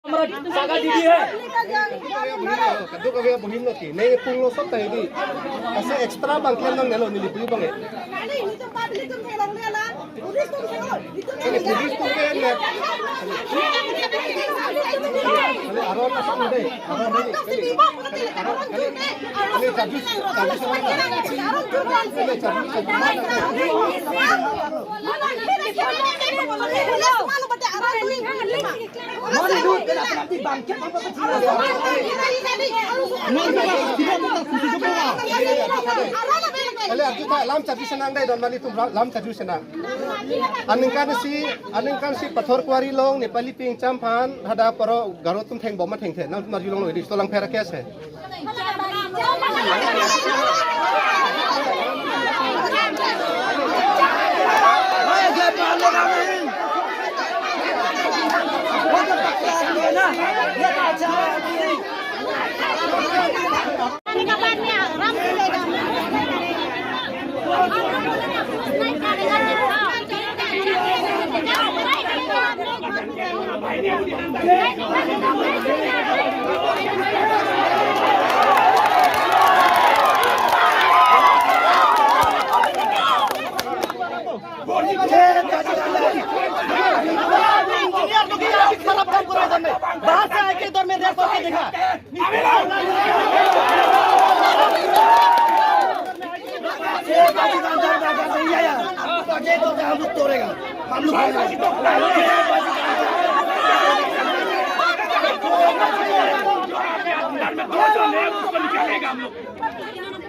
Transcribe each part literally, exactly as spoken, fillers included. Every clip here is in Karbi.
Hamaara jaga didi hai. Kadokave bohin lo ti. Neli punglo sot ta di. Lasi extra bang klem nangnelo neli pu bang e. Police atum ke ne. Aron asam dei. Aron dei. Aron charges, charges. Kali arju ta lam charju senang dei don mali tum lam charju senang. Aningkan si, aningkan si Pathor Kuari along Nepali pingcham aphan hadak paro Garo atum theng bom ma thengthe nangtum arjulonglo di stolang phera case hai. बाहर से आके इधर में रेप करके देखा। छह बजे के अंदर में अगर नहीं आया, तो ये तो हम लोग तोड़ेगा, हम लोग तोड़ेगा।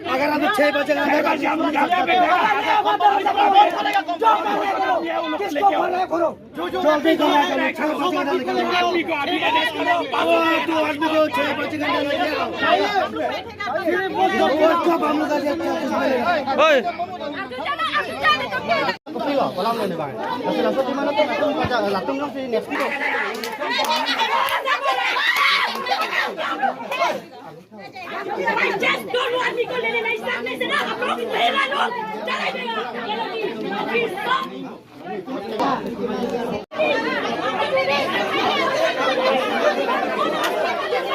अगर हम छह बजे के अंदर किसको मना करो, जल्दी करो, छह बजे के अंदर निकलेगा। वो दो आदमी को छह बजे के अंदर लेके आओ। तो कब हम लोग का ये मिलेगा? Just दो आदमी को लेने नहीं सकते थे ना, हम लोग मेरा लोग चले गए।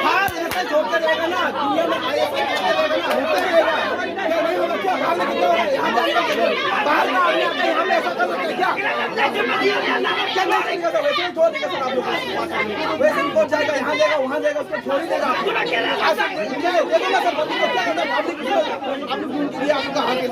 हाथ ऐसे छोड़ के रहेगा ना, दुनिया में आईएएस का रहेगा ना, होता रहेगा। क्या नहीं होगा? क्या बाहर में कितना हो रहा है? यहाँ जाने का क्या? बाहर का आदमी आता है, यहाँ पे ऐसा कर सकते हैं क्या? क्या नहीं करेगा सर? वैसे ही छोड़ देगा सर आप लोग। वैसे ही कोर्ट जाएगा, यहाँ जाएगा, वहाँ जाएगा, उसको छोड़ ही देगा। ऐसा देखो ना सर, पब्लिक को क्या करना है? पब्लिक को आप लोग ढूंढ के लिए आपका हाथ है।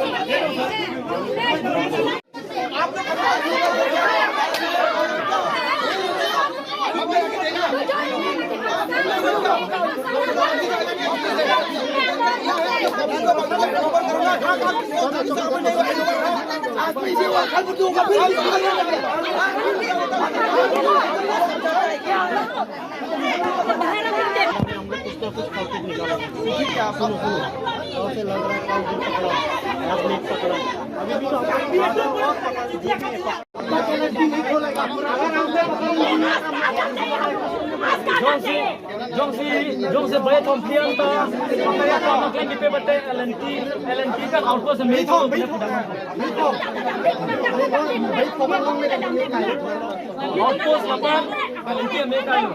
Jongsi, jongsi, jongsi bai thom plian ta, pakaya ta maklem di pe bate L and T, L and T kan outpost me. Outpost lapan, L and T me kayo.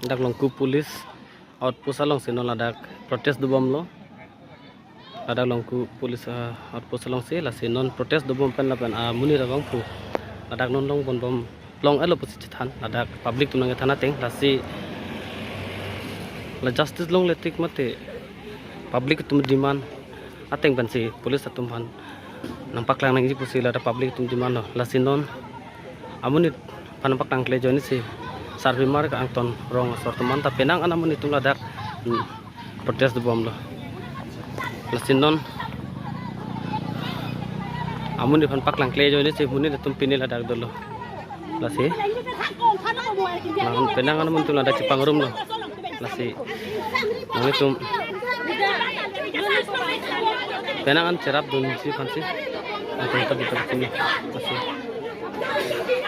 Dak Longku police outpost alongsi non ladak protest dobomlo. Ladak Longku police, ah, outpost alongsi, lasi non protest dobom pen lapen, ah, amonit abangphu ladak non longbom bom long-etlo pusi chethan, ladak public atum nangkethan ateng, lasi la justice longle tik mate public atum demand ateng pensi police atum aphan nangpaklang nangji pusi ladak public atum demand lo. Lasi non amonit aphan nangpaklangkle ajoine si sarpimar ke Angton Rong asor atum anta penang an amonit atum ladak, hmm, protest dobomlo. Lasi non amonit aphan paklangkle ajoine si amonit atum pine ladak dolo. Lasi nang penang an amonit atum ladak chepangrumlo. Lasi nanglitum penang an cherapdunji aphansi. Ito, ito, ito, ito. Kasi,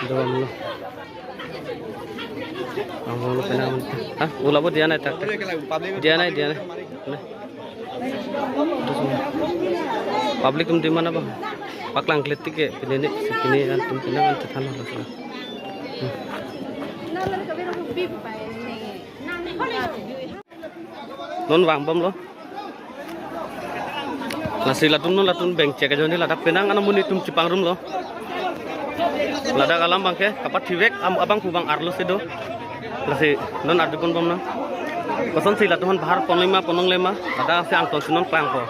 ito ang ulo. Ang ulo, penang. Ha? Ulabo, diya nai, tak, tak. Diya nai, diya nai. Nai. Public atum demand abang. Paklang kletik ke, pini ni, pini atum pinang an tethan halaso. Hmm. Non vangbomlo. Lasi latum non latum bengchek ajoine ladak penang an amonit atum chepangrumlo. Ladak alam abangke kapathivek, am abang pu abang arlo si do. Lasi non arjuponbomnang. Kosonsi latum aphan bahar ponlema, pononglema, ladak si angtong si non klangpo.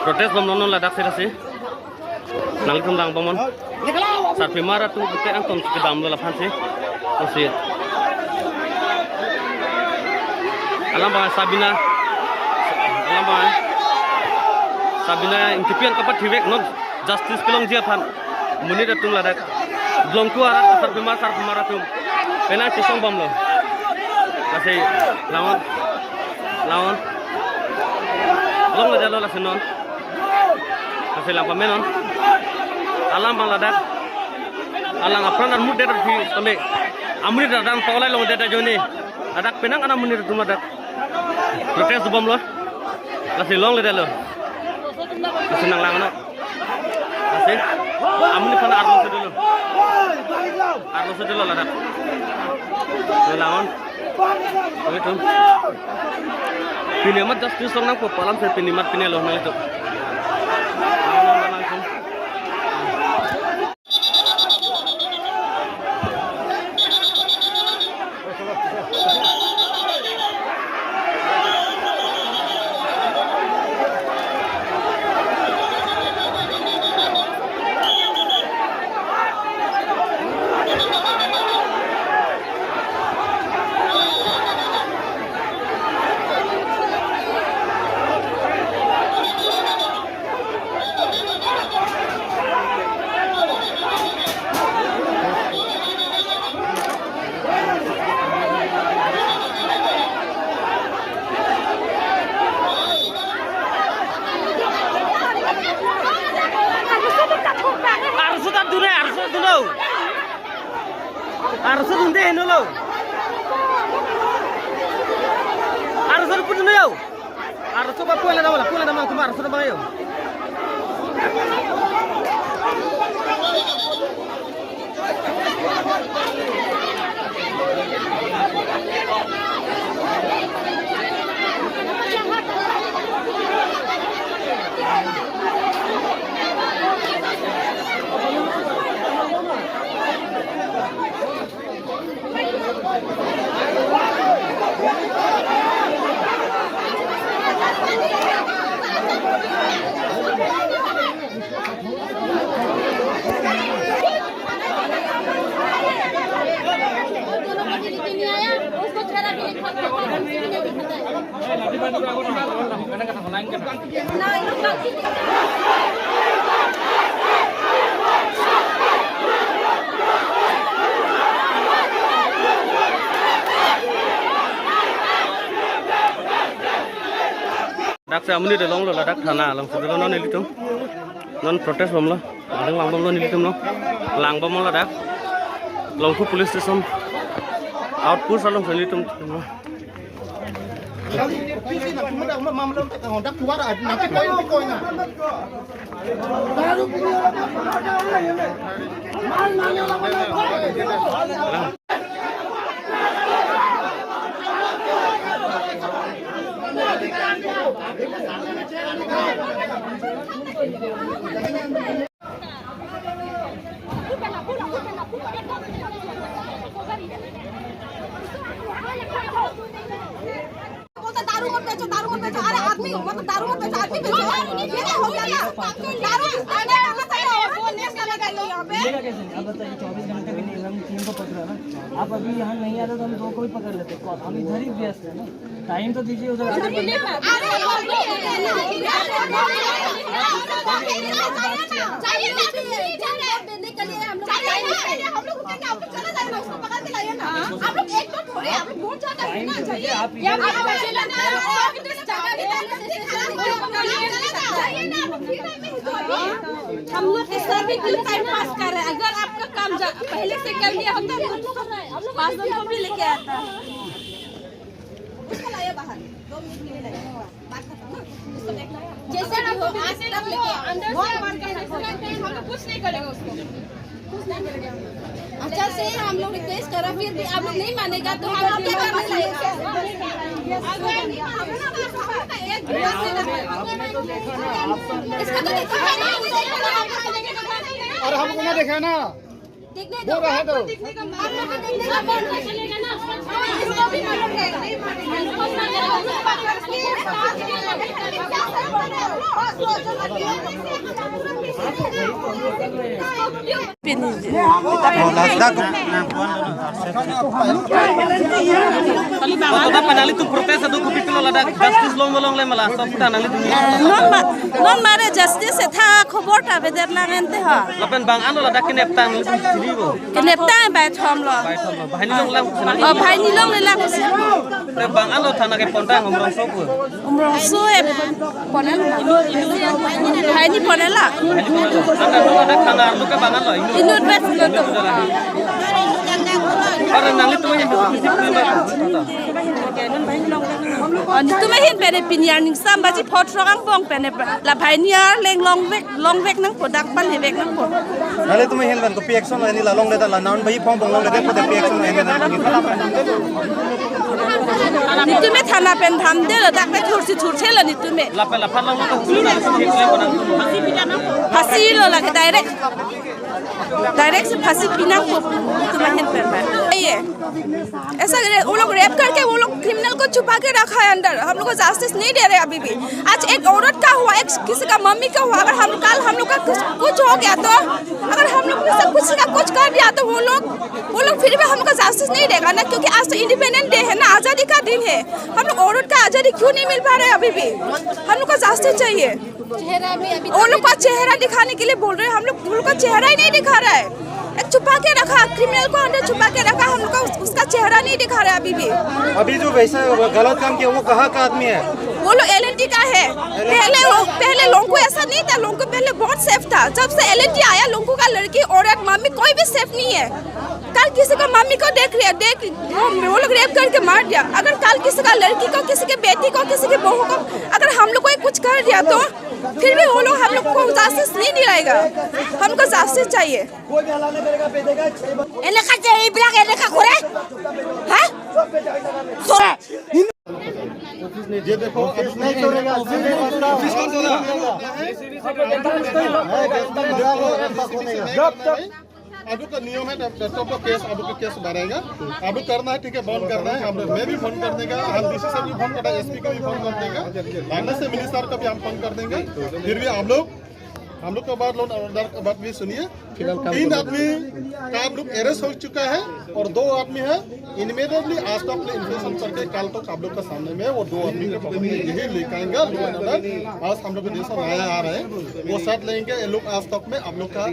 Protest bomnon non ladak si lasi. Nanglitum langbomnon. Sarpimar atum ke angtong kedamlo laphan si. Lasi. Alam abang Sabina. Alam abang Sabina Ingtipi an kapathivek non justice kelongji aphan. Monit atum ladak. Blongku arat sarpimar, sarpimar atum. Penang chesongbomlo. Lasi, lawan. Lawan. Longledetlo lasi non. Lasi lang pamenon. Alam abang ladak. Alang apran armut det arpi tame. Amonit ladak paulai longledet ajoine. Ladak penang an amonit atum ladak. Protest bomlo. Lasi longledetlo. Lasi nanglangnon. Lasi. Amonit aphan arlo si dolo. Arlo si dolo ladak. Lasi langon. Oi, tum. Pini amat justice longnangpo pu alam si pini amat pinelo nanglitum. Langon, langon, langon. Arso ta dunde, arso ta dunde. Arso dunde henolo. Arso pun dunde. Arso ba pulang nama, pulang nama, cuma arso nama yo. Dak si amonit along lo, ladak thana along si dolo non nelitum. Non protest bomlo. Adung langbomlo nelitum lo. Langbomlo ladak. Longku police station outpost along si nelitum. बोलता, "दारू मत बेचो, दारू मत बेचो।" अरे आदमी, मतलब, दारू मत बेचो, आदमी बेचो। ये क्या हो गया ना? दारू, दारू करना चाहिए, और बोलने से लगा लो यहाँ पे। मिलेगा कैसे? आप बताइए, चौबीस घंटे भी नहीं, हम टीम को पकड़ा ना। आप अभी यहाँ नहीं आते तो हम दो को भी पकड़ लेते। हम इधर ही व्यस्त है ना, टाइम तो दीजिए उधर। अरे, अरे, चाहिए ना, चाहिए ना। देने के लिए हम लोग चाहिए ना, चाहिए, हम लोग को क्या, क्या, आप लोग चले जाइए ना, उसको पकड़ के लाइए ना। आप लोग एक तो थोड़े, आप लोग बहुत ज्यादा है ना, चाहिए। आप या इधर आप लोग चले ना, आप लोग इधर जगह भी नहीं है। हम लोग के सर भी कुछ टाइम पास कर रहे हैं। अगर आपका काम जा, पहले से कर दिया होता तो पाँच जन को भी लेके आता। उसको लाइए बाहर, दो मिनट के लिए लाइए। बात खत्म ना। उसको देखना है। जैसे हम लोग आज तक लेके अंदर से आपके जैसे लगते हैं, हम लोग कुछ नहीं करेगा उसको। अच्छा से हम लोग रिक्वेस्ट करा, फिर भी आप लोग नहीं मानेगा तो हम लोग क्या करना चाहिए? अगर हम लोग का एक इसका तो देखो, और हमको ना देखा ना। देखने दो रहे दो। Kota panali tu protes adu kopi kilo ladak justice long long le mala sok ta nali tu. Non ma, non mare justice etha khobor ta beder lang ente ha. Lapen bang ano ladak kinep tang nali tu chili bo. Kinep tang bai thom lo. Bai thom lo. Bahini long lang. Oh, bahini long le lang si. Te bang ano thana ke pontang umrong sok bo. Umrong so e ponel. Bahini ponel la. Anda tu ada thana anu ke bang ano ini. Inut bet lo to. Para nali tu yang Oh, netum ahin pene pini arni sambiji phot rok angbong pene la bahini arleng longvek longvek nangpo dak pale vek nangpo. Nali tu ahin pen kopi action lo ini la longledet la non baji phong bong longledet pute pi action lo ini. Netum thana pen dhamde lo dak pe thursi thurse lo netum. Lapen lapan long lo tu hulu na sini kle kona. Phasi lo lake direct. Direct से फांसी पीना को तुम्हें हेल्प करना है। ये ऐसा करे, वो लोग रेप करके वो लोग क्रिमिनल को छुपा के रखा है अंदर। हम लोग को जस्टिस नहीं दे रहे अभी भी। आज एक औरत का हुआ, एक किसी का मम्मी का हुआ, अगर हम कल हम लोग का कुछ, कुछ हो गया तो, अगर हम लोग में से किसी का कुछ कर दिया तो वो लोग वो लोग फिर भी हमको जस्टिस नहीं देगा ना, क्योंकि आज तो इंडिपेंडेंस डे है ना, आजादी का दिन है। हम लोग औरत का आजादी क्यों नहीं मिल पा रहा है अभी भी? हम लोग को जस्टिस चाहिए। वो लोग का चेहरा दिखाने के लिए बोल रहे हैं, हम लोग उन लोग का चेहरा ही नहीं दिखा रहा है। एक छुपा के रखा, क्रिमिनल को अंदर छुपा के रखा, हम लोग का उस, उसका चेहरा नहीं दिखा रहा है अभी भी। अभी जो वैसा गलत काम किया वो कहाँ का आदमी है? वो लोग एलएनटी का है। पहले वो पहले लोगों को ऐसा नहीं था, लोगों को पहले बहुत सेफ था। जब से एलएनटी आया, लोगों का लड़की, औरत, मम्मी कोई भी सेफ नहीं है। कल किसी को मम्मी को देख लिया, देख वो, वो लोग रेप करके मार दिया। अगर कल किसी का लड़की को, किसी के बेटी को, किसी की बहू को अगर हम लोग को कुछ कर दिया तो फिर भी वो लोग हम लोग को जस्टिस नहीं दिलाएगा। हमको जस्टिस चाहिए। এলাকা যে এইবিলাক এনেকা কৰে, হা? ये देखो, ऑफिस नहीं छोड़ेगा। ऑफिस कौन सा था? जब तक आप लोग का नियम है, तब तब तक केस, आप लोग का केस बढ़ेगा। आप लोग करना है, ठीक है, बंद करना है, हम लोग, मैं भी फोन कर देगा, हम डीसी साहब भी फोन कर देगा, एसपी को भी फोन कर देगा, लाइनस से मिनिस्टर को भी हम फोन कर देंगे। फिर भी आप लोग, हम लोग का बात, लोन ऑर्डर का बात भी सुनिए। तीन आदमी का आप लोग अरेस्ट हो चुका है और दो आदमी है, इमीडिएटली आज तक इन्फॉर्मेशन करके कल तक आप लोग का सामने में वो दो आदमी को पकड़ के यही लेके आएंगे। आज हम लोग के देश में नया आ रहे हैं, वो साथ लेंगे। ये लोग आज तक में आप लोग का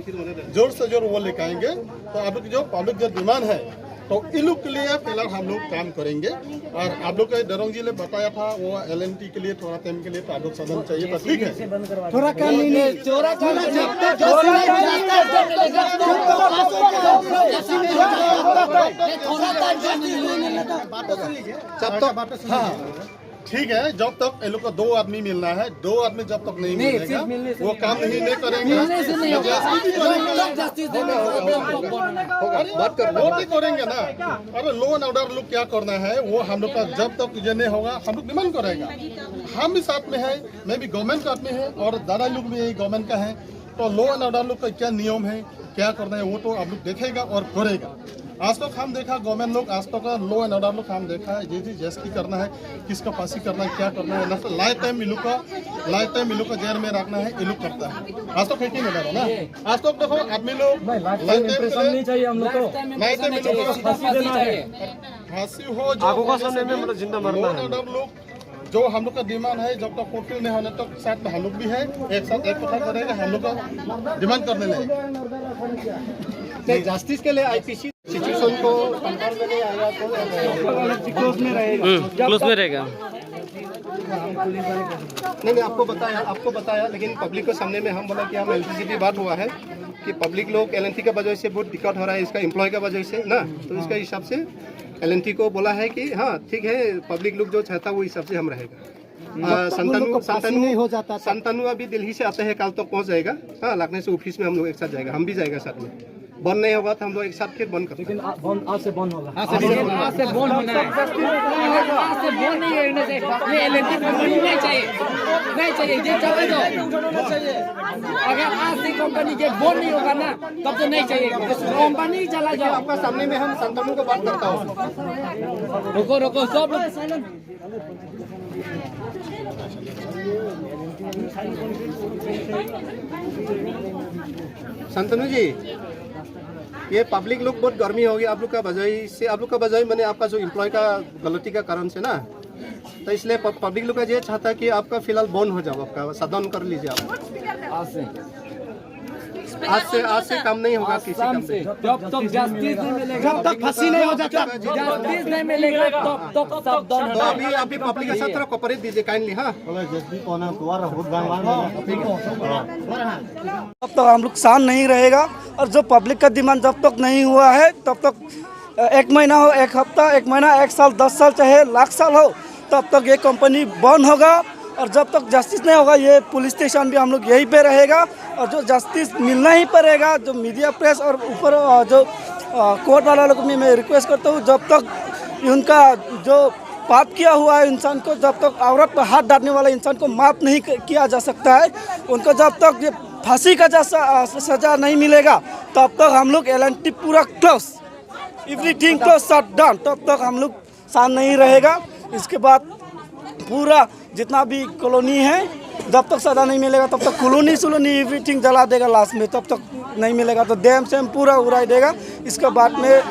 जोर से जोर वो लेके आएंगे। तो आप लोग की जो पब्लिक जो डिमांड है, तो इन लोग के लिए फिलहाल हम लोग काम करेंगे। और आप लोग का दरोंग जी ने बताया था, वो एलएनटी के लिए थोड़ा टाइम के लिए तो आप लोग सदन चाहिए था, ठीक है। थोड़ा काम नहीं, नहीं, थोड़ा काम नहीं, जब तक जब तक, हाँ, ठीक है, जब तक ये लोग को दो आदमी मिलना है, दो आदमी जब तक नहीं मिलेगा, वो काम नहीं, नहीं करेंगे। वो भी करेंगे ना। अरे, लॉ एंड ऑर्डर लोग क्या करना है, वो हम लोग का जब तक ये नहीं होगा, हम लोग डिमांड करेगा। हम भी साथ में है, मैं भी गवर्नमेंट का आदमी है और दादा लोग भी यही गवर्नमेंट का है। तो लॉ एंड ऑर्डर लोग का क्या नियम है, क्या करना है, वो तो आप लोग देखेगा और करेगा। आज तक हम देखा गवर्नमेंट लोग, आज तक लॉ एंड ऑर्डर लोग हम देखा है, ये चीज जैसे की करना है, किसका फांसी करना है, क्या करना है, लाइफ टाइम इन लोग का, लाइफ टाइम इन लोग का जेल में रखना है, ये लोग करता है। आज तक है कि नहीं दादा ना? आज तक देखो आदमी लोग लाइफ टाइम के लिए, नहीं चाहिए हम लोग को। लाइफ टाइम इन लोग का फांसी देना है। फांसी हो, जो आपको का सामने में मतलब जिंदा मरना है। ऑर्डर लोग जो हम लोग का डिमांड है, जब तक फुलफिल नहीं होने तक साथ में हम लोग भी है, एक साथ एक कथा करेगा, हम लोग का डिमांड करने लगेगा। जस्टिस के लिए आईपीसी सिचुएशन को कंट्रोल में नहीं आएगा तो क्लोज में रहेगा। नहीं, नहीं, आपको बताया, आपको बताया, लेकिन पब्लिक के सामने में हम बोला कि हम एलएनटी से भी बात हुआ है कि पब्लिक लोग एलएनटी का वजह से बहुत दिक्कत हो रहा है, इसका एम्प्लॉय का वजह से ना, तो इसका हिसाब से एलएनटी को बोला है कि हाँ, ठीक है, पब्लिक लोग जो चाहता वो हिसाब से हम रहेगा। आ, संतानु, संतानु अभी दिल्ली से आता है, कल तक पहुंच जाएगा। हाँ, लगने से ऑफिस में हम लोग एक साथ जाएगा, हम भी जाएगा साथ में। बंद नहीं होगा तो हम लोग एक साथ फिर बंद करते हैं। लेकिन आ, बंद, आज से बंद होगा। आज से बंद, आज से बंद होना है। आज से बंद नहीं होना चाहिए। ये एलएनटी कंपनी नहीं चाहिए, नहीं चाहिए, ये चला जाओ। अगर आज से कंपनी ये बंद नहीं होगा ना, तब तो नहीं चाहिए, कंपनी चला जाओ। आपका सामने में हम संतानु को बात करता हूँ। रुको, रुको, सब लोग। संतानु जी, ये पब्लिक लोग बहुत गर्मी होगी आप लोग का वजह से, आप लोग का वजह मैंने आपका जो एम्प्लॉय का गलती का कारण से ना, तो इसलिए प-, पब्लिक लोग का ये चाहता कि आपका फिलहाल बंद हो जाओ, आपका शटडाउन कर लीजिए आप। आज से, आज से काम नहीं होगा किसी काम पे। जब तक जस्टिस नहीं मिलेगा, जब तक फांसी नहीं हो जाता, जस्टिस नहीं मिलेगा, तब तक शटडाउन। तो अभी, अभी पब्लिक के साथ थोड़ा कोऑपरेट दीजिए काइंडली, हाँ। तब तक हम लोग शांत नहीं रहेगा, और जो पब्लिक का डिमांड जब तक नहीं हुआ है, तब तक एक महीना हो, एक हफ्ता, एक महीना, एक साल, दस साल, चाहे लाख साल हो, तब तक ये कंपनी बंद होगा। और जब तक जस्टिस नहीं होगा, ये पुलिस स्टेशन भी हम लोग यहीं पे रहेगा। और जो जस्टिस मिलना ही पड़ेगा, जो मीडिया प्रेस और ऊपर, अ, जो, अ, कोर्ट वाला लोग को भी मैं रिक्वेस्ट करता हूँ, जब तक उनका जो पाप किया हुआ है इंसान को, जब तक औरत पर हाथ डालने वाला इंसान को माफ नहीं क-, किया जा सकता है, उनको जब तक ये फांसी का जैसा, अ, सजा नहीं मिलेगा, तब तक हम लोग एलएनटी पूरा क्लोज, एवरीथिंग क्लोज, शटडाउन, तब तक हम लोग शांत नहीं रहेगा। इसके बाद पूरा जितना भी कॉलोनी है, जब तक सजा नहीं मिलेगा, तब तक कॉलोनी सोलोनी एवरीथिंग जला देगा लास्ट में, तब तक नहीं मिलेगा तो डैम सैम पूरा उड़ाई देगा। इसके बाद में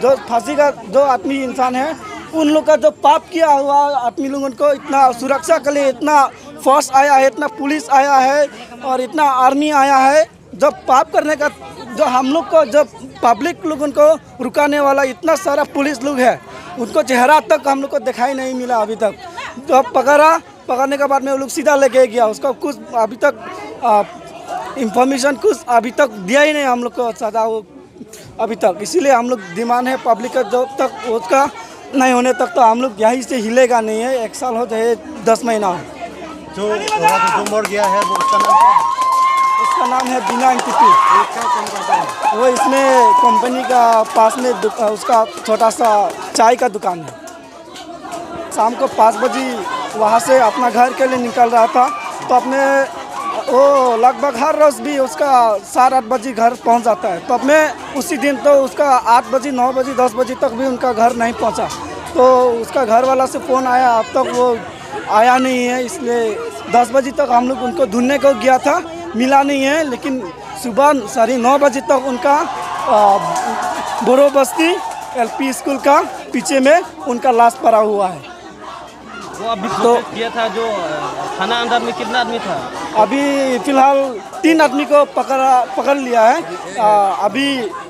जो फांसी का जो आदमी इंसान है, उन लोग का जो पाप किया हुआ आदमी लोगों को इतना सुरक्षा के लिए इतना फोर्स आया है, इतना पुलिस आया है और इतना आर्मी आया है। जब पाप करने का, जो हम लोग को, जब पब्लिक लोगों को रुकाने वाला इतना सारा पुलिस लोग है, उनको चेहरा तक हम लोग को दिखाई नहीं मिला अभी तक। जब पकड़ा, पकड़ने के बाद में वो लोग सीधा लेके गया, उसका कुछ अभी तक, आ, इंफॉर्मेशन कुछ अभी तक दिया ही नहीं हम लोग को, सजा वो अभी तक। इसीलिए हम लोग डिमांड है पब्लिक का, जब तक उसका नहीं होने तक तो हम लोग यहीं से हिलेगा नहीं है, एक साल हो चाहे दस महीना हो। जो, जो मर गया है, वो उसका नाम क्या है? उसका नाम है बीना एनटीपी। वो क्या काम करता है? वो इसमें कंपनी का पास में दुक-, उसका छोटा सा चाय का दुकान है। शाम को पाँच बजे वहाँ से अपना घर के लिए निकल रहा था, तो अपने वो लगभग हर रोज भी उसका सात आठ बजे घर पहुँच जाता है। तो अपने उसी दिन तो उसका आठ बजे, नौ बजे, दस बजे तक भी उनका घर नहीं पहुँचा। तो उसका घर वाला से फ़ोन आया, अब तक वो आया नहीं है, इसलिए दस बजे तक हम लोग उनको ढूंढने को गया था, मिला नहीं है। लेकिन सुबह साढ़े नौ बजे तक उनका, आ, बोरो बस्ती एलपी स्कूल का पीछे में उनका लाश पड़ा हुआ है। वो अभी तो किया था जो, अ, थाना अंदर में कितना आदमी था? अभी फिलहाल तीन आदमी को पकड़ा, पकड़ लिया है। आ, अभी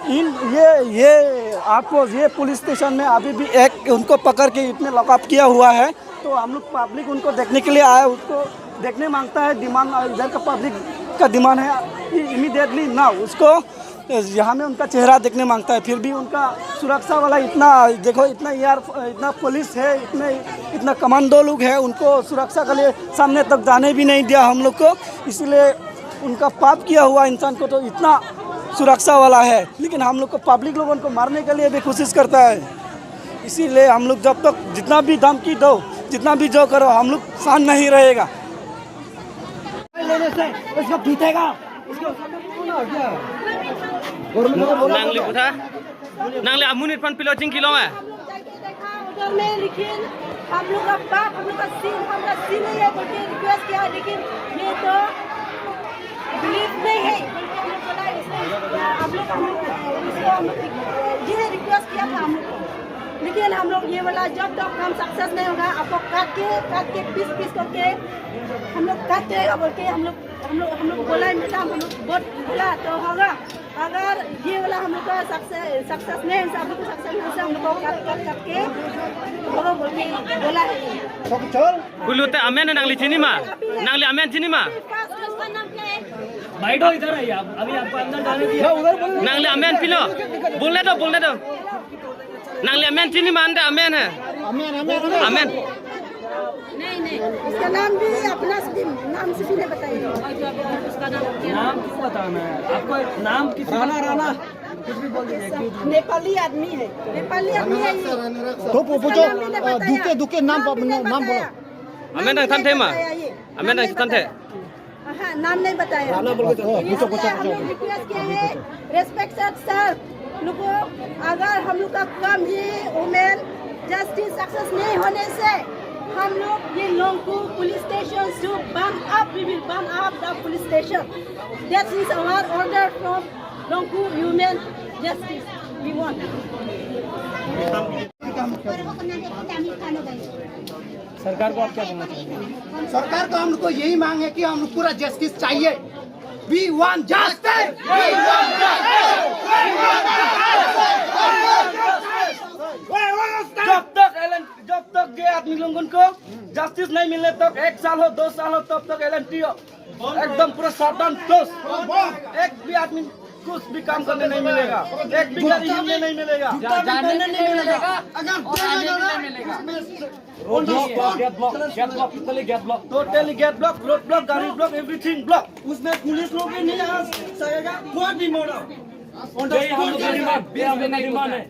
इन, ये, ये आउटपोस्ट, ये पुलिस स्टेशन में अभी भी एक उनको पकड़ के इतने लॉकअप किया हुआ है। तो हम लोग पब्लिक उनको देखने के लिए आया, उसको देखने मांगता है, डिमांड, इधर का पब्लिक का डिमांड है कि इमीडिएटली ना उसको यहाँ में उनका चेहरा देखने मांगता है। फिर भी उनका सुरक्षा वाला इतना, देखो, इतना एयर, इतना पुलिस है, इतने, इतना कमांडो लोग हैं, उनको सुरक्षा के लिए सामने तक जाने भी नहीं दिया हम लोग को। इसीलिए उनका पाप किया हुआ इंसान को तो इतना सुरक्षा वाला है, लेकिन हम लोग को, पब्लिक लोगों को मारने के लिए भी कोशिश करता है। इसीलिए हम लोग जब तक जितना भी धमकी दो, जितना भी जो करो, हम लोग शांत नहीं रहेगा। लेने से उसको पीटेगा। Nangli putha, nangli amonit aphan pilo chingkilong eh. हम लोग जाके देखा उधर में, लेकिन हम लोग का बाप, हम लोग का सीन, हमारा सीन नहीं है बोल के रिक्वेस्ट किया, लेकिन ये तो बिलीफ नहीं है बोल के हम लोग बोला, इसलिए हम लोग, हम लोग, इसलिए हम लोग ये रिक्वेस्ट किया था हम लोग को। लेकिन हम लोग ये वाला जब तक हम सक्सेस नहीं होगा, आपको काट के, काट के, पीस पीस करके हम लोग काट देगा बोल के हम लोग, हम लोग, हम लोग बोला है, मैडम, हम लोग बहुत बोला तो होगा। अगर ये वाला हम लोग का सक्सेस, सक्सेस नहीं है, हम लोग को सक्सेस नहीं है, हम लोग को काट, काट, काट के बोलो बोल के बोला है। Pulote amen nangli chini ma? Nangli amen chini ma? Byte, इधर आइए आप, अभी आपको अंदर जाने दिया। Nangli amen pilo? बोलने दो, बोलने दो। Nangli amen chini ma, ante amen hai? Amen, amen, amen. Amen. नहीं, नहीं, उसका नाम भी अपना से भी, नाम से भी नहीं बताइए। नाम क्यों बताना है आपको? नाम किस राणा, राणा। कुछ भी बोल दीजिए, क्यों? नेपाली आदमी है, नेपाली आदमी है ये। तो पु-, उसका पूछो, नाम भी नहीं अ, बताया। दुके, दुके नाम नाम पर, भी नहीं नाम बताया। बोलो। Amen nangthan the ma? Amen nangthan the? हाँ, नाम नहीं बताया। राणा बोल के चलता है। इसलिए हम लोग रिक्वेस्ट किया है, रेस्पेक्टेड सर, लोगों, अगर हम लोग का काम ही वुमेन जस्टिस सक्सेस नहीं होने से हम लोग ये लोंगकु पुलिस स्टेशन से burn up, we will burn up the police station. That is our order from Longku women justice. We want। सरकार को आप क्या बोलना चाहेंगे? सरकार को हम लोग को यही मांग है कि हम लोग पूरा जस्टिस चाहिए। We want justice। जब तक एल एन, जब तक ये आदमी लोगों को जस्टिस नहीं मिलने तक, एक साल हो, दो साल हो, तब तक एल एन टी हो, एकदम पूरा सावधान, क्लोज। एक भी आदमी कुछ भी काम करने नहीं मिलेगा, एक भी गाड़ी हिलने नहीं मिलेगा। जूता भी पहनने नहीं मिलेगा। अगर और आने भी नहीं मिलेगा। On the spot। Gate block, gate block, totally gate block। Totally gate block, road block, गाड़ी block, everything block। उसमें पुलिस लोग भी नहीं आ सकेगा, कोई भी मोड़ा। On the spot। ये हम लोग का डिमांड, ये हम लोग का डिमांड है।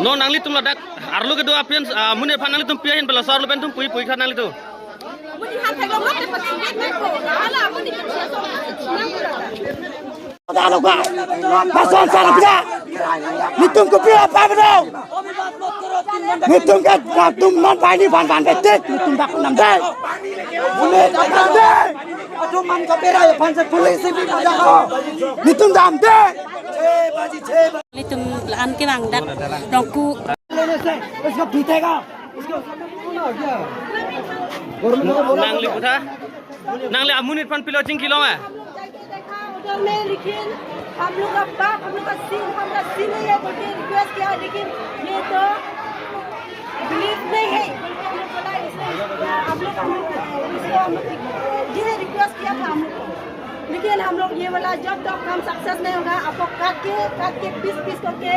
Non nanglitum ladak arlo kedo apian, ah, amonit aphan nanglitum pi ahin pen laso arlo pen tum pui pui kha nanglitum. Lason sar apida. Netum kopi apa bedo? Netum ke, netum non pai ni van van betik, netum dak nam dei. Netum dam dei. Aduh, man kapera ya, pansa polisi bi pada ko. Netum dam dei. Netum la-an kevang dak Rongku. Nangli puta? Nangli amonit aphan pilo chingki long eh? उधर में, लेकिन हम लोग का बाप, हम लोग का सीन, हम लोग का सीन नहीं है बोल के रिक्वेस्ट किया, लेकिन ये तो बिलीफ नहीं है बोल के हम लोग बोला, इसलिए हम लोग, हम लोग इसको हम लोग ये रिक्वेस्ट किया था हम लोग को। लेकिन हम लोग ये वाला जब तक काम सक्सेस नहीं होगा, आपको काट के, काट के, पीस पीस करके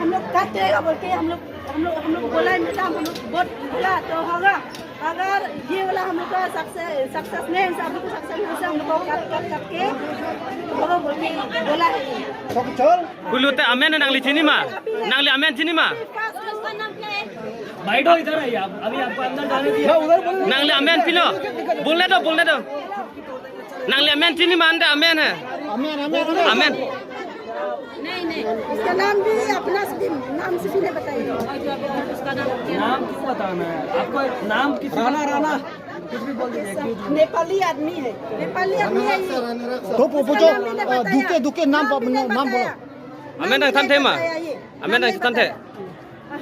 हम लोग काट देगा बोल के हम लोग, हम लोग, हम लोग बोला है, मैडम, हम लोग बहुत बोला तो होगा। अगर ये वाला हम लोग का सक्सेस, सक्सेस नहीं है, हम लोग को सक्सेस नहीं है, हम लोग को काट, काट, काट के बोलो बोल के बोला है। Pulote amen nangli chini ma? Nangli amen chini ma? Byte, इधर आइए आप, अभी आपको अंदर जाने दिया। Nangli amen pilo? बोलने दो, बोलने दो। Nangli amen chini ma, ante amen hai? Amen, amen, amen. Amen. नहीं, नहीं, उसका नाम भी अपना से भी, नाम से भी नहीं बताइए। नाम क्यों बताना है आपको? नाम किस राणा, राणा। कुछ भी बोल दीजिए, क्यों? नेपाली आदमी है, नेपाली आदमी है ये। तो पु-, पूछो, उसका नाम भी नहीं अ, बताया। दुके, दुके नाम नाम पर, भी नहीं नाम बोलो। बताया। Amen nangthan the ma? Amen nangthan the?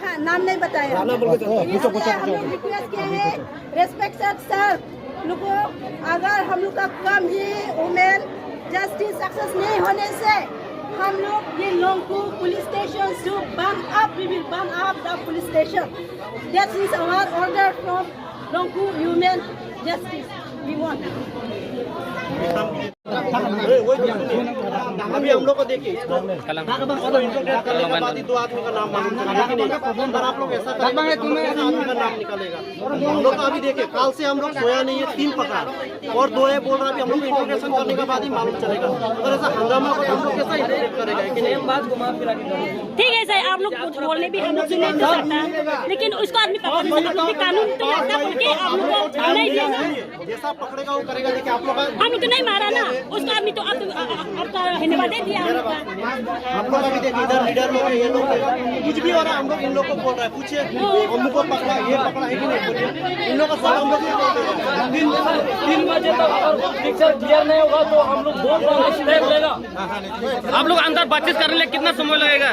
हाँ, नाम नहीं बताया। राणा बोल के चलता है। इसलिए हम लोग रिक्वेस्ट किया है, रेस्पेक्टेड सर, लोगों, अगर हम लोग का काम ही वुमेन जस्टिस सक्सेस नहीं होने से हम लोग ये लोंगकु पुलिस स्टेशन से burn up, we will burn up the police station. That is our order from Longku women justice. We want। अभी हम लोग को देखिए, इसको, इसको इंटरव्यू करने के बाद ही दो आदमी का नाम मालूम चला, लेकिन नहीं, अगर आप लोग ऐसा करेंगे तो हम लोग कैसे आदमी का नाम निकालेगा? हम लोग तो अभी देखिए, कल से हम लोग सोया नहीं है, तीन प्रकार, और दो है बोल रहा, अभी हम लोग को इंटरोगेशन करने के बाद ही मालूम चलेगा। अगर ऐसा हंगामा हो तो हम लोग कैसा इंटरोगेट करेगा, है कि नहीं? ठीक है सर, आप लोग कुछ बोलने भी हम लोग सुन नहीं सकता, लेकिन उसको आदमी पकड़ सकता, क्योंकि कानून तो ऐसा बोल के आप लोग को नहीं दिया ना। जैसा पकड़ेगा वो करेगा, देखिए आप लोग का हम लोग तो नहीं मारा ना, उसका आदमी तो आप, आ, आ, आपका धन्यवाद दे दिया हम लोग का। हम लोग अभी देखिए इधर लीडर लोग हैं, ये लोग हैं, कुछ भी हो रहा है हम लोग इन लोग को बोल रहा है, पूछिए अमुक को पकड़ा, ये पकड़ा है कि नहीं, बोलिए। इन लोग का सब हम लोग को बोल रहे हैं। तीन, तीन बजे तक अगर पिक्चर क्लियर नहीं होगा तो हम लोग बहुत बड़ा स्टेप लेगा। आप लोग अंदर बातचीत करने के लिए कितना समय लगेगा?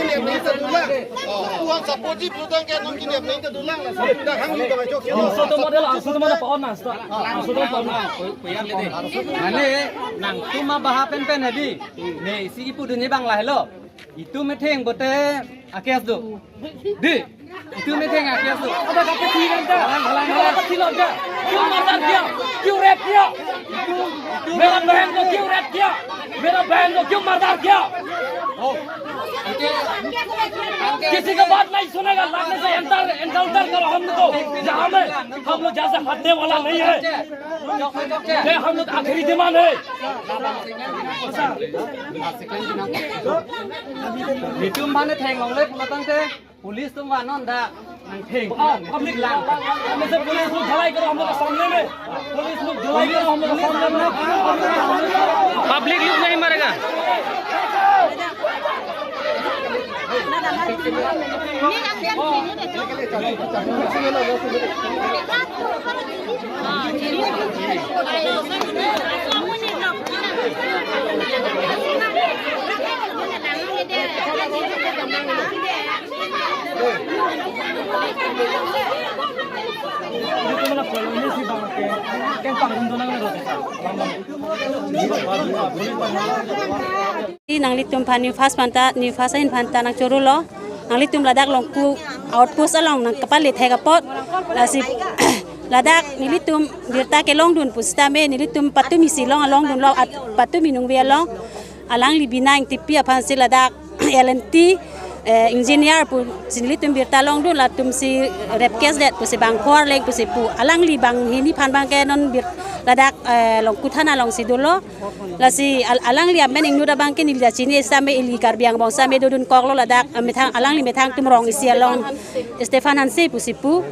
nonke nep nang ta dolang. Uang support ji putang ke nonke nep nang ta dolang. Laso atum ta hang ni ta bajo. Laso atum model, laso atum model pa-on nang sta. Laso atum pa-on nang. Mane nangtum abaha penpen hedi. Ne isi ipu dunji abang lahelo. Itum metheng bote a-case do. Di. Itum metheng a-case do. Ada kata tidak ada. Halang, halang, halang. Kata tidak ada. क्यों मर्डर किया? क्यों रेप किया? मेरा बहन को क्यों रेप किया? मेरा बहन को क्यों मर्डर किया? किसी का बात नहीं सुनेगा, लाने से एनकाउंटर, एनकाउंटर करो हमको, जहाँ में हम लोग जैसे हटने वाला नहीं है। ये हम लोग आखिरी डिमांड है। Itum mane theng longle pulo tangte police atum vannon dak nangtheng. Oh, public lang. Police लोग ढलाई करो हम लोग के सामने में। Police लोग ढलाई करो हम लोग के सामने में। पब्लिक लोग नहीं मरेगा। Nanglitum aphan NEWFAST aphanta, NEWFAST ahin aphanta nangchoro lo. Nanglitum ladak Longku outpost along nangkapale thek apot. Lasi ladak nelitum birta kelongdun pusitame nelitum patumi si long alongdunlo, at patumi nungve along. Alangli Bina Engtipi aphansi ladak L and T, eh, engineer pusi nelitum birta longdun, latumsi rape case det pusi bang khor leng pusi pu. Alangli banghini aphan abangke non bir ladak, eh, Longku thana alongsi dolo. Lasi al-, alangli amen ingnut abangke neli ta chini sitame, ili Karbi angbong sitame dodunkoklo ladak, eh, methang, alangli methang atum rong isi along Stephen Hanse pusi pu.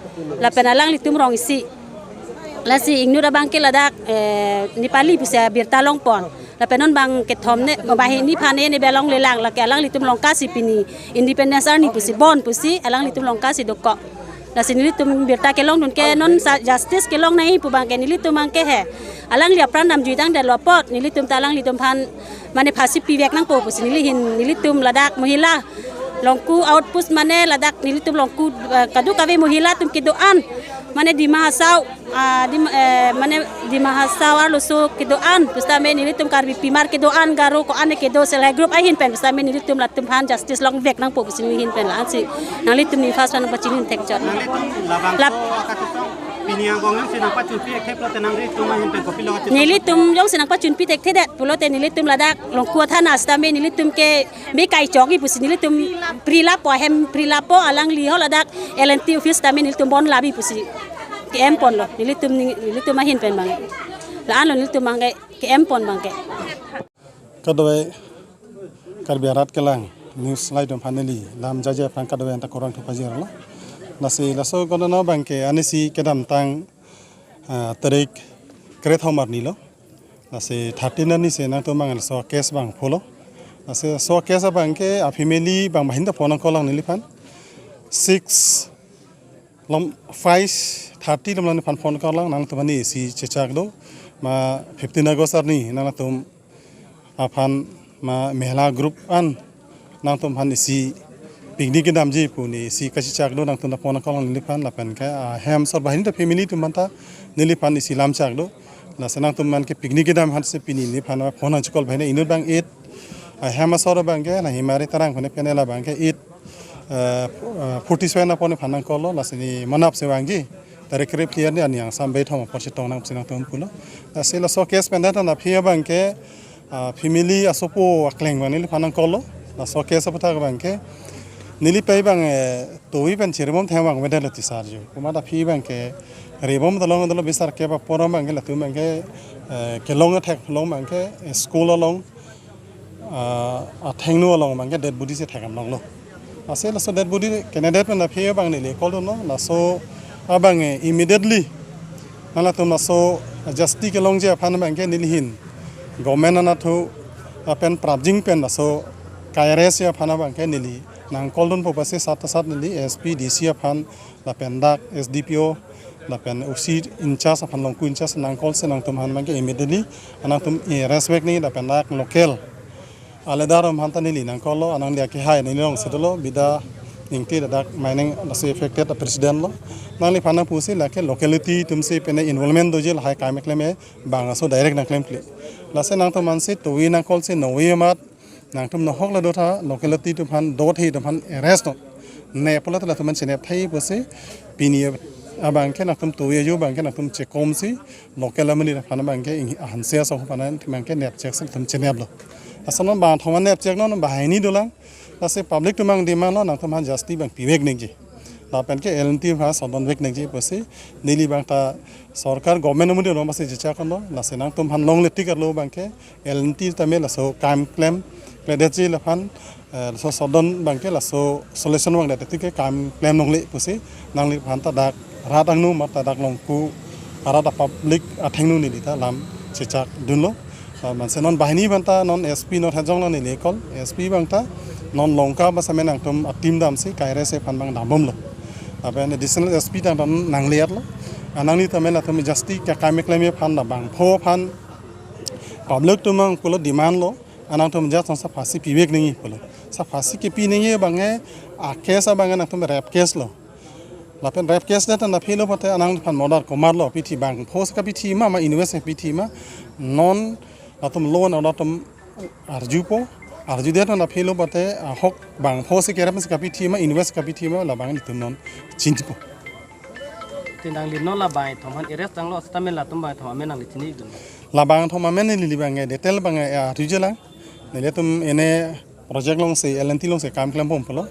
Lapen alanglitum rong isi. Lasi ingnut abangke ladak, eh, Nepali pusi birta longpon. Lapen non bang kethom ne, banghini aphan ne belong lelang, lake alanglitum Langka si pini Independence Army pusi bon pusi alanglitum Langka si dokok. Lasi nelitum birta kelongdun ke non sa justice kelong nangji pu abangke nelitum abangke he. Alangli apran damjuidang detlo apot, nelitum ta alanglitum aphan mane phasi pivek nangpo pusi neli ahin, nelitum ladak mohila Longku outpost mane ladak nelitum Longku, eh, kadokave mohila atum kedo-an. Mane Dima Hasao, ah, Dim-, eh, mane Dima Hasao arloso kedo-an. Pusitame nelitum Karbi Pimar kedo-an, Garo ko-an kedo self help group ahin pen. Pusitame nelitum latum aphan justice longvek nangpo pusi neli ahin pen la-ansi. Nanglitum NIMFAS aphan pachini thekchot. Nanglitum labangso Lap- akachesong pini angbong jongsi nangpachunpi thekthe pulote nanglitum ahin pen kopilo kachesong? Nelitum jongsi nangpachunpi thekthe det pulote nelitum ladak Longku athana sitame nelitum ke me kai chokji pusi nelitum pri lapo, ahem pri lapo, alangli ho ladak L and T office tame nelitum bon labi pusi ke-em ponlo nelitum, nelitum ahin pen abang. La-anlo nelitum abang ke, ke-em pon abang ke. Kadokave Karbi arat kelang news laidom aphan neli lam jaje aphan kadokave anta kurvangthu pajirlo. Lasi laso ghotona abang ke anisi kedamtang, ah, tarik kre-thom arni lo. Lasi thirteen arni si nangtum abang laso case abang pholo. Lasi laso case abang ke a family abang mahin ta phone nangkoklang neliphan. Six lom, five thirty lom neliphan phone nangkoklang, nangtum aphan isi chechak do. Ma fifteen August arni nangtum aphan ma mehla group an nangtum aphan isi picnic kedamji pu ne isi kachechak do, nangtum ta phone nangkoklang neliphan lapen ke ahem asor banghini ta family atum aphan ta neliphan isi lamchak do. Lasi nangtum aphan ke picnic kedam aphansi pini neliphan phone nangchecall banghini inut abang eight, ahem asor abang ke na Himari Terang phone pen la abang ke eight, eh, forty seven apor neliphan nangkoklo, lasi ne manap si vangji. Tarik kre-phli arni aning angsam beithom apor chetong nang pusi nangtum pulo. Lasi laso case pen ta na aphi abang ke, ah, family asopo akleng abang neliphan nangkoklo. Laso case aputhak abang ke neli pei abang, eh, tovi pen chirimum theng abang avedetlo ti sir jo. Komat aphi abang ke ribom dolong dolo bisar ke ba porom abang ke latum abang ke, eh, kelong athek long abang ke, eh, school along, ah, athengno along abang ke dead body si thek-am longlo. Lasi laso dead body candidate pen aphi abang neli call dunlo, laso abang, eh, immediately nangtum laso justice kelongji aphan abang ke neli ahin government anatthu lapen prapjin pen laso kai-arrest aphan abang ke neli nang call dunpo pusi sat sat neli S P, D C aphan lapen dak S D P O lapen O C in charge aphan, Longku in charge nang call si nangtum aphan abang ke immediately nangtum arrest vek nangji lapen dak local aledar atum aphan ta neli nang call lo, anang dia ke hai neli along si dolo Bida Ingti, ladak mining laso affected a president lo. Nangliphan nangpusi lake locality atum si pine involvement doji lahai kam keklem abang aso direct nangklemkle. Lasi nangtum aphansi tovi nang call si novi amat nangtum nohok la dotha locality atum aphan dothe atum aphan arrest non. Ne pulote latum aphan chenep thai pusi pini abang ke nangtum tovi ajo abang ke nangtum chekomsi local amonit aphan abang ke ing-, ahanse asong aphan abang ke nepchek si latum cheneplo. Lason non bangthom nepchek non banghini dolang. Lasi public atum abang demand lo nangtum aphan justice abang pivek nangji. Lapen ke L and T aphan sodon vek nangji pusi neli abang ta sorkar government amonit along pasi chechak dunlo. Lasi nangtum aphan longle tik arlo abang ke L and T tame laso kam klemkledetji laphan, eh, laso sodon abang ke laso solution vangdet tik ke kam klem longle pusi nangliphan ta dak rat angno mat ta dak Longku arat a public athengno neli ta lam chechak dunlo. Ah, manse non banghini abang ta non S P North Hajong lo neli call, S P abang ta non Longka basa me nangtum a team damsi kai-arrest aphan abang dambomlo. Lapen additional S P ta nangle-etlo. Anang ni tame latum justice ke kam keklem aphan labangpho aphan public atum abang pulo demand lo, anangtum just sa phasi pivek nangji pulo. Sa phasi kepi nangji abang ke a case abang ke nangtum rape case lo. Lapen rape case det na philo pote anangphan murder komatlo pithi, bangpho si kapithi ma, ma invest pithi ma, non latum law and order atum arjupo, arjudet na philo pote ahok bangpho si kerap si kapithi ma, invest kapithi ma, labang nelitum non chinpo. Te nangli non labangthom aphan arrest tanglo sitame latum bangthom amen nangli chini dun? Labangthom amen neli abang ke detail abang, eh, arjujelang. Nelitum ene project along si, L and T along si kam klem pom pulo.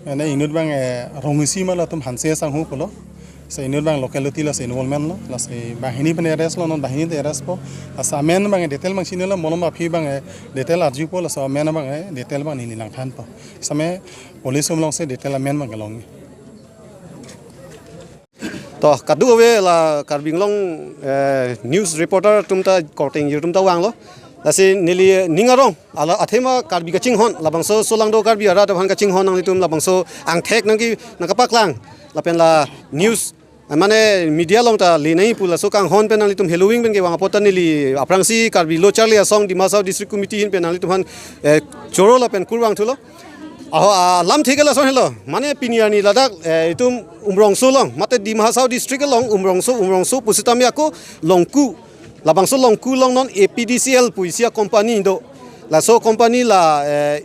Ene inut abang, eh, Rongsi ma latum Hanse Sanghu pulo. Si inut abang locality lasi involvement lo. Lasi banghini pen arrest lo, non banghini te arrest po. Lasi amen abang detail abang chinilo, malom aphi abang, eh, detail arjupo, lasi amen abang, eh, detail abang neli nangthanpo. Sitame police atum along si detail amen abang kelong. To, kadokave la Karbi Anglong, eh, news reporter atum ta korte ingjir atum ta vanglo. Lasi neli ning arong, ala athema Karbi kachinghon, labangso solangdo Karbi arat aphan kachinghon nanglitum labangso angthek nangke nangkapaklang. Lapen la news, eh, mane media along ta le nangji pu laso kanghon pen nanglitum heloving pen kevang apot ta neli aphrangsi Karbi Lo Charli Asong Dima Hasao District Committee ahin pen nanglitum aphan, eh, choro lapen kurvangthulo. Aho, ah, lamthe ke lason helo. Mane pini arni ladak, eh, itum Umrongso along, mate Dima Hasao district along, Umrongso, Umrongso pusitame ako Longku. Labangso Longku along non A P D C L pu isi a-company do. Laso company la, eh,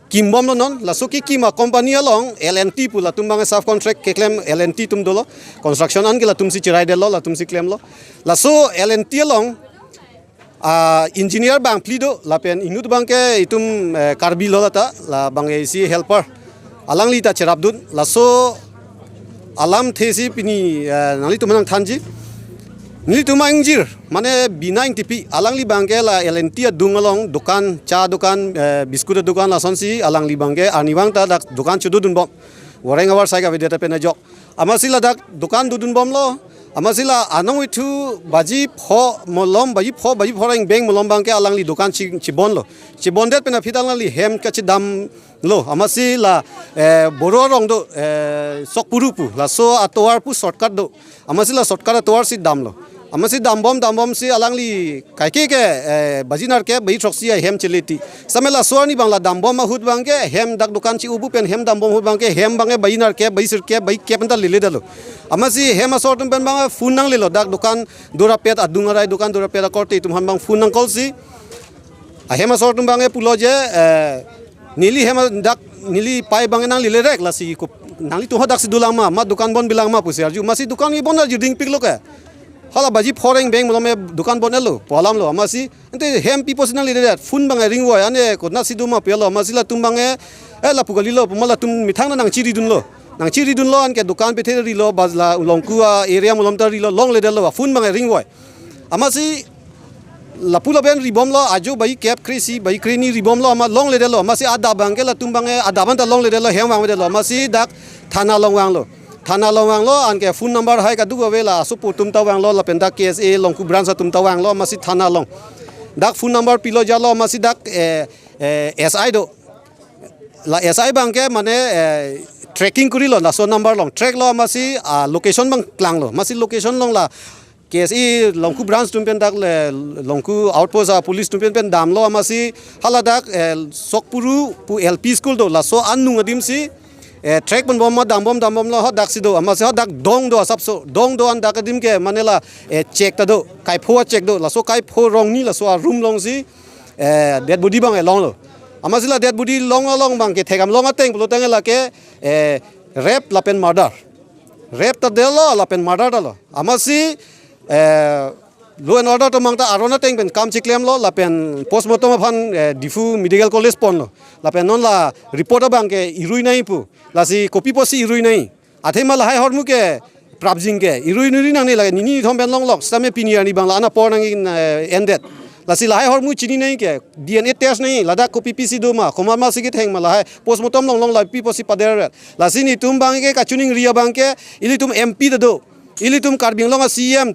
kimbomlo non. Laso kekim a-company along L and T pu latum abang subcontract keklem L and T atum dolo. Construction an ke latumsi cheraidetlo, latumsi klemlo. Laso L and T along, ah, engineer bangphli do, lapen inut abangke itum, eh, Karbi lo lata, labang isi helper. Alangli ta cherapdun, laso alamthe si pini, eh, nanglitum nangthanji. Nelitum ingjir, mane Bina Engtipi, alangli abangke la L and T adung along, dukan, cha dukan, eh, biscuit dukan lasonsi, alangli abangke, arnivang ta dak dukan chododunbom. Goreng avar sai kavedet pen ajok. Amatsi ladak dukan dodunbomlo. Amatsi la anong ithu baji pho malom, baji pho, baji pho reng beng malom abangke alangli dukan chi, chibonlo. Chibondet pen aphi ta alangli hem kachidamlo. Amatsi la, eh, Boro arong do, eh, Sokpuru pu. Laso atovar pu shortcut do. Amatsi la shortcut atovar si damlo. Amatsi dambom, dambomsi alangli kaike ke, eh, baji nerkep, baji throksi ahem cheleti. Sitame laso arni abang la dambom ahut abangke, hem dak dukan chi-obu pen hem dambom ahut abangke, hem abangke baji nerkep, baji sirkep, baji kep anta leledetlo. Amatsi hem asor atum pen abang phone nanglelo, dak dukan dorapet adung arai dukan dorapet akorte atum aphan abang phone nang-call si. Ahem asor atum abangke pulo je, eh, neli hem a-, dak neli pei abangke nanglelerek lasi ko nanglitum ho daksi dolang ma, ma dukan bon bilang ma pusi arju. Amatsi dukan ke bon arju dingpiklo ke. Hala baji pho reng beng malom e dukan bon-etlo, pu alamlo. Amatsi, ante hem pi apotsi nangledet, phone abang ringvoi, ane konatsi do ma pu alo. Amatsi latum abangke, eh, lapu kalilo, pu ma latum methang nangchiridunlo. Nangchiridunlo, anke dukan pethe rilo, bas la Longku a-area malom ta rilo, longledetlo, phone abang ringvoi. Amatsi, lapu lapen ribomlo, ajo baji kep kre-isi, baji kre-hini ribomlo, amat longledetlo. Amatsi adap abangke latum abangke, adap anta longledetlo, hem vangvedetlo. Amatsi dak thana along vanglo. Thana along vanglo, anke phone number hai kadokave la asopo atum ta vanglo, lapen dak K S A Longku branch atum ta vanglo, amatsi thana along. Dak phone number pilo jalo, amatsi dak, eh, eh, S I do. La S I abangke mane, eh, tracking korilo, laso number along. Track lo amatsi, ah, location abang klanglo. Amatsi location along la K S A Longku branch atum pen dak le, Longku outpost a-police atum pen pen damlo amatsi hala dak, eh, Sokpuru pu L P school do, laso anung adim si, eh, track ponbom ma dambom dambomlo ho daksi do, amatsi ho dak dong do asapso, dong do an dak adim ke mane la, eh, check ta do, kaipho a-check do, laso kaipho rongni laso a-room alongsi, eh, dead body abang longlo. Amatsi la dead body long along abangke thekdam long ateng pulo tangte lake, eh, rape lapen murder. Rape ta detlo, lapen murder detlo. Amatsi, eh, law and order atum abang ta aron ateng pen kam chiklemlo, lapen postmortem aphan, eh, Diphu Medical College ponlo. Lapen non la report abangke irui nangji pu. Lasi kopi apotsi irui nangji. Athema lahai ahormu ke prapjin ke irui nuri nangne lake nini nithom pen longlok. Sitame pini arni abang la an apor nang, eh, endet. Lasi lahai ahormu chini nangji ke D N A test nangji, ladak kopi apotsi do ma, komat masi ketheng ma lahai postmortem longlong la pi apotsi pader ret. Lasi netum abangke kachiningri abangke, ilitum M P ta do, ilitum Karbi Anglong a-C E M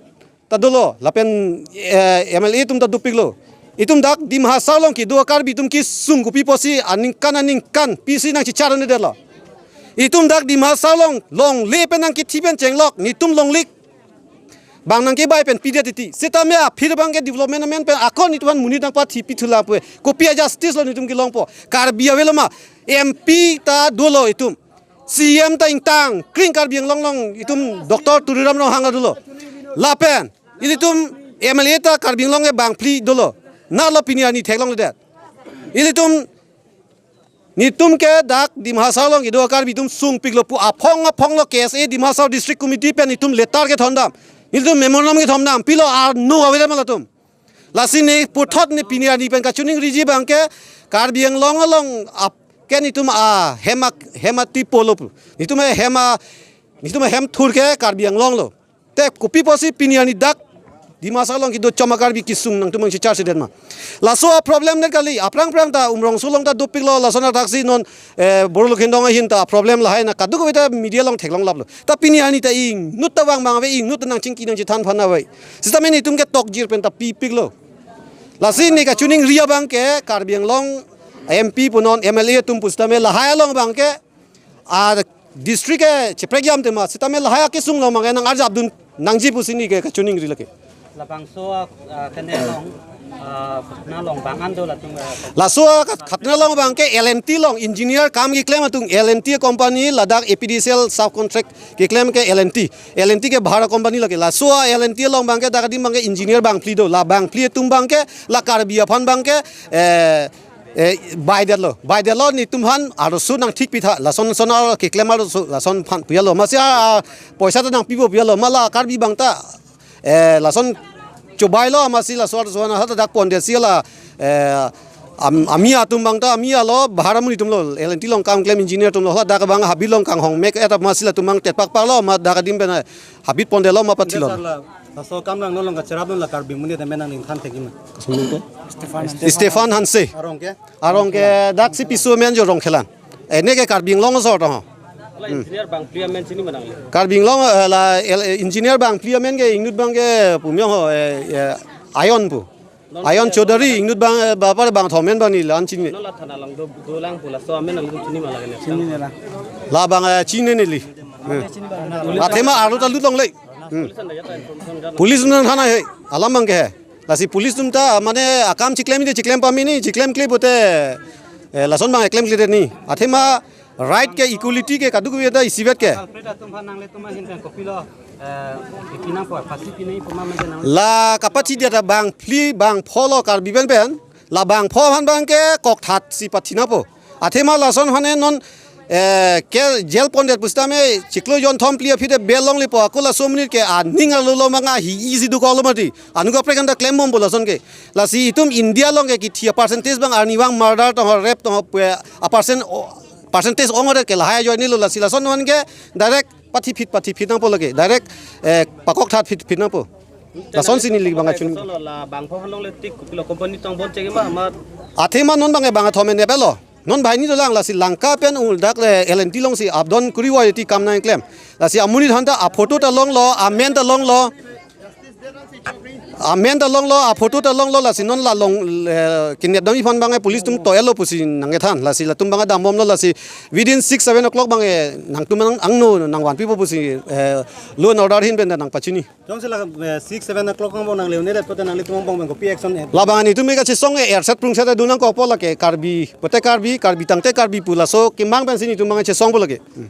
ta dolo, lapen, eh, M L A atum ta dopiklo. Itum dak Dima Hasao along kedo a-Karbi atum kesung kopi apotsi aningkan aningkan pisi nangchichar-un-edetlo. Itum dak Dima Hasao along longle pen nangkethi pen chenglok, netum longle abang nangkebai pen pidet titi. Sitame aphi abangke development amen pen ako netum aphan monit nangpathi pithu lapu-e. Kopi a-justice lo netum kelongpo? Karbi avelo ma? M P ta dolo itum. C E M ta ingtang, kring Karbi Anglong along itum Doctor Tuliram Ronghang ta dolo. Lapen, ilitum M L A ta Karbi Anglong ke bangphli dolo. Nalo pini arni theklongledet. Ilitum, netum ke dak Dima Hasao along kedo a-Karbi atum sungpiklo pu aphong aphong lo K S A Dima Hasao District Committee pen itum letter kethondam. Ilitum memorandum kethondam. Pilo arno avedet ma latum. Lasi ne puthot ne pini arni pen kachiningriji abangke Karbi Anglong along ap ke netum ahem a, hem a-tipo lo pu. Netum ahem a, netum ahem thur ke Karbi Anglong lo. Te kopi apotsi pini arni dak Dima Hasao along kedo choma Karbi kesung nangtum nangchichar-sedet ma? Laso a-problem det kali, aphrang phrang ta Umrongso along ta dopiklo, lason athaksi non, eh, Boro Lokhindong ahin ta problem lahai na kadokave ta media along theklonglaplo. Ta pini arni ta ingnut ta vang abang ave, ingnut ta nangchingki nangchethan aphan ave. Sitame netum ke tokjir pen ta pipiklo. Lasi ne kachiningri abangke Karbi Anglong M P punon M L A atum pusitame lahai along abangke a-district ke cheprekjam tema, sitame lahai akesung along abangke nang-arjapdun nangji pusi ne ke kachiningri lake. Labangso a, a, kene along Ah, khatna along bang an do latum, ah, laso a khat-, khatna along abang ke L and T along engineer kam keklem atum, L and T company ladak A P D C L subcontract keklem ke L and T. L and T ke bahar company lake. Laso a L and T along abang ke dak adim abang ke engineer bangphli do. La bangphli atum abang ke la Karbi aphan abang ke, eh, eh, baidetlo. Baidetlo netum aphan arloso nangthik pitha. Lason son arlo keklem arloso lason aphan piyalo. Amatsi a, a, poisa ta nangpipo piyalo. Ma la Karbi abang ta, eh, lason chobailo amatsi laso arloso aphan hadak pondetsi la, eh, am-, ami atum abang ta, ami alo bahar amonit atumlo, L and T along kam klem engineer atumlo, hadak abang habit along kanghong mek et amatsi latum abang tetpakpaklo, ma dak adim pen habit pondetlo ma pathilo. Sir, la, laso kam nang nolong kacherap non la Karbi amonit amen nangthan thekji ma? Stefan Hanse. Arong ke? Arong ke dak si piso amen jo Rongkhelan. Ene ke Karbi Anglong asor to ho. La engineer bangphli amen chini ma nangli? Karbi Anglong, eh, la el-, engineer bangphli amen ke ingnut abang ke pumyong ho, eh, eh, Ayon pu. Ayon Chaudhary, ingnut abang, eh, bapar bangthom amen abang neli la-an chini. Non la thana along do, dolang pu laso amen nangli chini ma lake ne? Chini ne la. La abang, eh, chini neli. Eh. Athema arlo ta lut longle. Hmm. Police nang thana he, alam abang ke he. Lasi police atum ta mane akam chiklemji chiklem pame ni, chiklemkle pote, eh, lason abang klemkledetji. Athema right ke, equality ke, kadokave ta isivet ke. Culprit atum aphan nanglitum ahin pen kopilo, eh, ipi nangpo, phasi pi nangji pu ma mesen nang. La kapachidetji ta bangphli bangpholo Karbi pen pen. La bangpho aphan abang ke kokthat si pathi nangpo. Athema lason aphan non, eh, ke jail pondet pusitame chiklo jonthom phli aphi te bail longlepo, ako laso amonit ke aning arlo lo manga hi easy do kolo mati. Anut kaprek an ta klembompo lason ke. Lasi itum India along ke kithi a percentage abang arnivang murder to ho, rape to ho, pue a percent o-, percentage ong ore ke lahai ajoine lo, lasi lason aphan ke direct pathiphit, pathiphit nangpo lake. Direct, eh, pakokthat phit, phit nangpo. Lasonsi neli abang kachun. Solo la bangpho aphan longle tik kopilo, company tong bon cheng ma ma. Athema non abang, bangthom ne pelo. Non banghini dolang, lasi Lanka pen ul dak le L and T alongsi up down kuri wai ti kam nangklem. Lasi amonit aphan ta a photo ta longlo, amen ta longlo. Amen ta longlo, a photo ta longlo, lasi non la long, eh, kidnap damji aphan abang police atum to-etlo pusi nangkethan. Lasi latum abang dambomlo, lasi within six, seven o'clock abang, eh, nangtum nang angno nangvanpipo pusi, eh, law and order ahin pen nangpachini. Jongsi la, eh, six, seven o'clock angbong nangle-un-edet pote nanglitum angbong pen kopi action, eh? La abang netum ke kachesong, eh, erset prungset do nangkokpo lake, Karbi pote Karbi, Karbi tangte Karbi pu laso kemang pensi netum abang chesongpo lake. Hmm.